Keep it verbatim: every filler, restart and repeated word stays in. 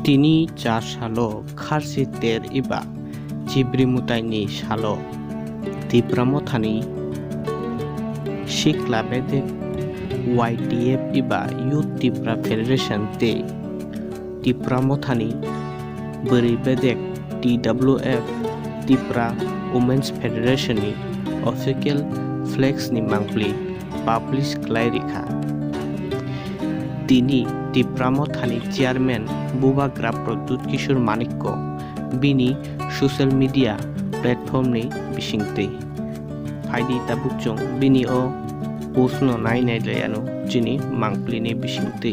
Tini char salo kharchi ter iba Chibri Mwtaini salo Tipra Mothani sikla bedek Y T F iba Youth Tipra Federation tei Tipra Mothani bwrwi bedek T W F Tipra Women's Federation ni official flex ni mangpli publish khlai rikha. Tini Tipra Mothani chairman Bubagra Pradyut Kishore Manikko bini social media platform ni bisingtwi. Phaidi tabuk chwng bini o post no nai nai lai ano chini mangpli ni bisingtwi.